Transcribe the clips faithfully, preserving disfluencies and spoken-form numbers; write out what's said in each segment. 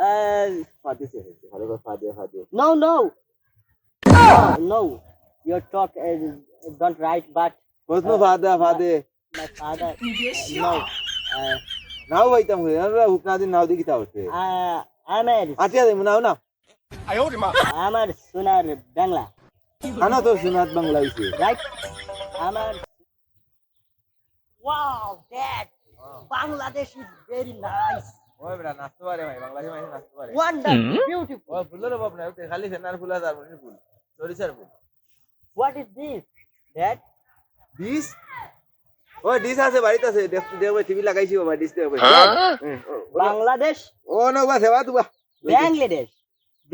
Uh, ফাদে সে হচ্ছে, ভালো করে ফাদে, ফাদে। no, no. No, no. Your talk uh, don't right, but প্রশ্ন ফাদা, ফাদে। My father. Uh, no. Uh, নাও পাইতাম হয়ে, আমরা হুকনা দিন নাও দেখি তা হচ্ছে। uh, আমার আটিয়া দেবো, নাও না। আমার সোনার বাংলা। আনো তো সোনার বাংলা হইছে। Right? আমার Wow, Dad. Bangladesh is very nice. ওই বেটা, নাচতে পারে ভাই, বাংলাদেশে মাঝে নাচতে পারে। Wonderful, beautiful. ও ফুলের অভাব নাই, ওতে খালি ফেনার ফুল আর ফুল। সরিষার ফুল। What is this, Dad? Dish? ও ডিশ আছে, বাড়িতে আছে। দেখ, দেখবে, টিভি লাগাইছি বাবা, ডিশ দেখবে। হুম, ও, ও, Bangladesh? ও না, বাস, এবার তুবা। Bangladesh.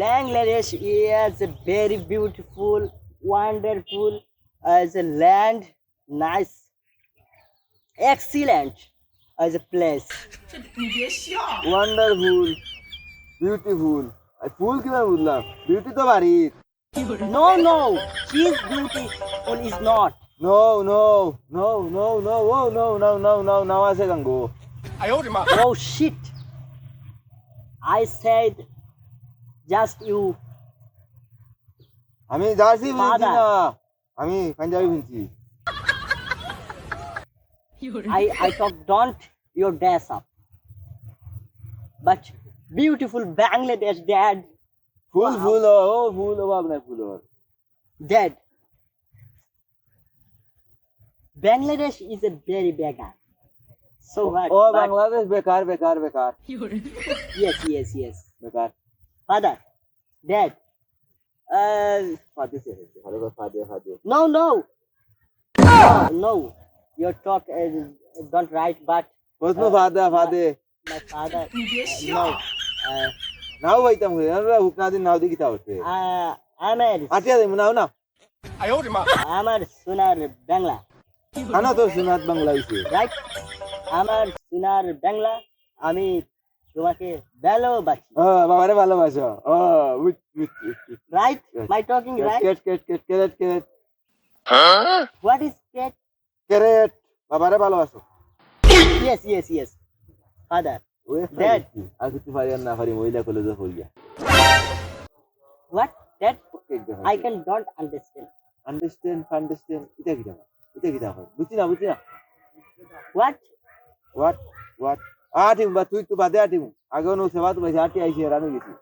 Bangladesh is a very beautiful, wonderful as a land, nice, excellent as a place. Wonderful, beautiful. আর ফুল কিভাবে বুঝলাম? বিউটি তো বাড়ির। No, no, she's beautiful is not. No, no, no, no, no, oh, no, no, no, no, no, আছে গাঙ্গো। Oh shit. I said just you. আমি জার্সি বুঝছি ফাদা। না, আমি পাঞ্জাবি বুঝছি। I, I talk don't your dress up. But beautiful Bangladesh, Dad. ফুল ফুল ও, ও ফুল ও, ভাবনা ফুল ও। Dad. Bangladesh is a very beggar. So what? ও But- বাংলাদেশ বেকার, বেকার, বেকার, Yes, yes, yes. বেকার। Father, Dad. Uh, ফাদে সে হচ্ছে, ভালো করে ফাদে, ফাদে। No, no. No. Your talk uh, don't right, but প্রশ্ন ফাদা, ফাদে। My father. Uh, no. Uh, নাও পাইতাম হয়ে, আমরা হুকনা দিন নাও দেখি তা হচ্ছে। uh, আমার আটিয়া দেবো, নাও না। আমার সোনার বাংলা। আনো তো সোনার বাংলা হইছে। Right? আমার সোনার বাংলা, আমি তোমাকে ভালোবাসি। ও বাবারে ভালোবাসো। ও বুঝ, বুঝ, বুঝ, বুঝ। Right? My talking right? Cat, cat, cat, carrot, carrot. What is that? Carrot, বাবারে ভালোবাসো। Yes, yes, yes. Father. ওই Dad. আর কিছু পারি আর না পারি, মহিলা কলেজে পড়িয়া। What? That I can don't understand. Understand, understand, এটা কিতা হয়? এটা কিতা হয়? বুঝছি না, বুঝছি না। What? What? What? আটিম বা তুই তো বাদে আটিম। আগে অনু সেবা তো পাইছি, আটি আইছি, হেরান হয়ে গেছি।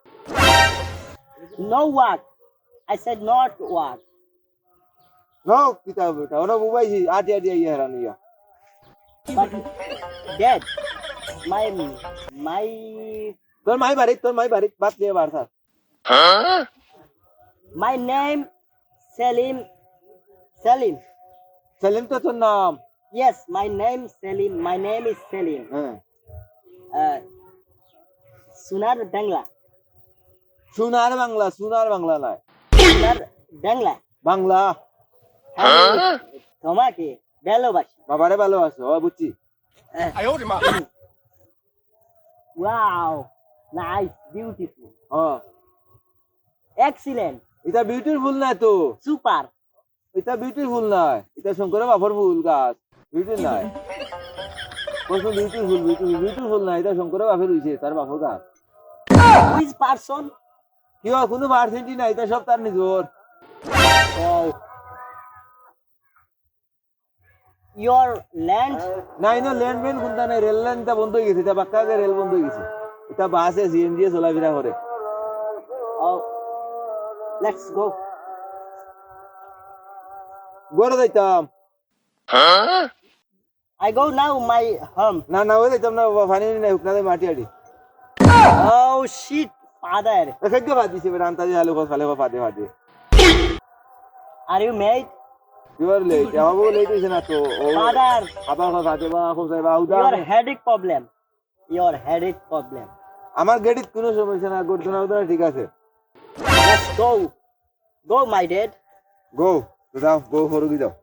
No work. I said not work. No, কিতা বেটা, ওরা বুবাইছি, আটি আটি আইয়া হেরান হইয়া। But Dad, my my তোর মাই বাড়ি, তোর মাই বাড়ি, বাদ দিয়ে বার থাক। my name Selim. Selim. Selim তো তোর নাম। Yes, my name Selim. My name is Selim. হ্যাঁ। Uh, সোনার বাংলা। সোনার বাংলা, সোনার বাংলা নয়। সোনার বাংলা। বাংলা। আমি তোমাকে ভালোবাসি। বাবারে ভালোবাসো, ও বুঝছি। Wow, nice, beautiful, হ্যাঁ। excellent, এটা বিউটিফুল না তো। super. এটা বিউটিফুল নয়, এটা শঙ্করের বাপর ফুল গাছ। বিউটি নয়। প্রশ্ন বিউটিফুল, বিউটিফুল, বিউটিফুল না, এটা শঙ্করের বাপের হইছে, তার বাপর গাছ। Which person? কি হয়, কোনো পার্সেন্টই নাই, এটা সব তার নিজর। Oh. Your land? নাই না, ল্যান্ড মেন কোনটা নাই, রেল লাইনটা বন্ধ হয়ে গেছে, এটা বাক্কা আগে রেল বন্ধ হয়ে গেছে। এটা বাসে, সিএনজি চলাফেরা করে। Oh. Let's go. ঘরে যাইতাম। I go now my home. না না, ওই যাইতাম না বাবা, পানি নাই, হুকনা দে মাটি আড়ি। Oh shit, father. এ খাদ্য ভাত দিছে বেটা, আন্তাজি আলু খোস ফালে খোস ফাদে ফাদে। Are you mad? You are late, আমার বউ লেট হইছে না তো। ও Father, আবার খোস ফাদে বা খোস ফাদে বা উদা। Your headache problem. Your headache problem. আমার গেডিত কোনো সমস্যা না, গর্দনা উদনা ঠিক আছে। Let's go. Go, my dad. গো, তো যাও, গো ফরুকি যাও।